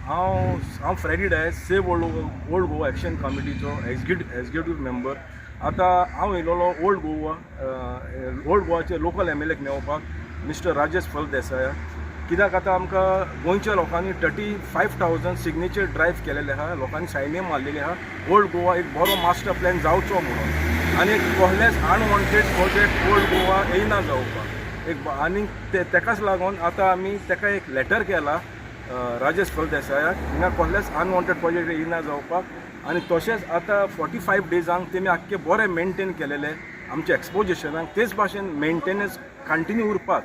हांव Freddy Dias, save old Goa action कमिटीचो executive member. आतां हांव येयलेलो ओल्ड गोवा, ओल्ड गोवाचे लोकल एमएलएक मेळोवपाक, मिस्टर राजेश फळदेसाय. कित्याक आतां आमकां गोंयच्या लोकांनी 35,000 signature drive केलेले आहा. लोकांनी सायनी मारलेली आहा, ओल्ड गोवा एक बरो मास्टर प्लॅन जावचो म्हणून आनी कसलेच अनवॉन्टेड प्रोजेक्ट ओल्ड गोवा येयना जावपाक एक. आनी ते तेकाच लागून आतां आमी तेका एक लेटर केला, राजेश फळदेसायाक, हिंगा कसलेच अनवॉन्टेड प्रोजेक्ट येयना जावपाक. आनी तशेंच आतां 45 डेजांक तेमी आख्खे बरे मेंटेन केलेले आमच्या एक्सपोजिशनाक. तेच भाशेन मेंटेनन्स कंटिन्यू उरपाक,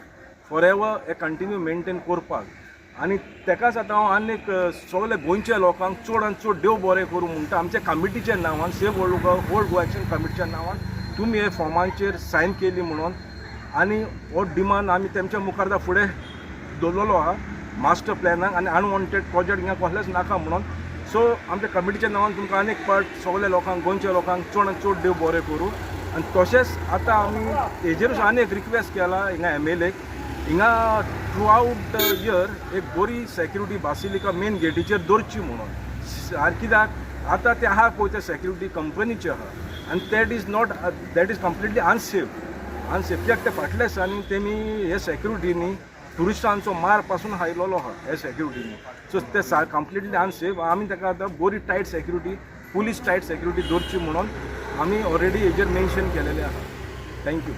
फॉर एवर हे कंटिन्यू मेंटेन करपाक. आनी तेकाच आतां हांव आनी एक सगळे गोंयच्या लोकांक चड आनी चड देव बरें करूं म्हणटा. आमच्या कमिटीच्या नांवान, save old Goa action कमिटीच्या नांवान, तुमी हे फॉर्मांचेर सायन केली म्हणून आनी हो डिमांड आमी तेमच्या मुखार आतां फुडें दवरलेलो आहा, मास्टर प्लॅनाक आनी अनवॉन्टेड प्रोजेक्ट हिंगा कसलेच नाका म्हणून. सो आमच्या कमिटीच्या नांवान तुमकां आनी एक पावट सगल्या लोकांक, गोंयच्या लोकांक चड आनी चड देव बरें करूं. आनी तशेंच आतां आमी हेजेरूच आनी एक रिक्वेस्ट केला हिंगा एमएलएक, हिंगा थ्रू आउट the year एक बरी सेक्युरिटी बासिलिका मेन गेटीचेर दवरची म्हणून. आनी कित्याक आतां ते आहा पळय, ते सेक्युरिटी कंपनीचे आहा आनी that is completely unsafe. कित्याक ते फाटल्या दिसांनी तेमी हे सेक्युरिटीनी ट्युरिस्टांचो मार पासून खायलेलो आहा हे सेक्युरिटीनी. सो ते सा कंप्लिटली अनसेफ. आमी ताका आतां बरी tight security, police tight security दवरची म्हणून आमी ऑलरेडी हेजेर मेन्शन केलेलें आहा. Thank you.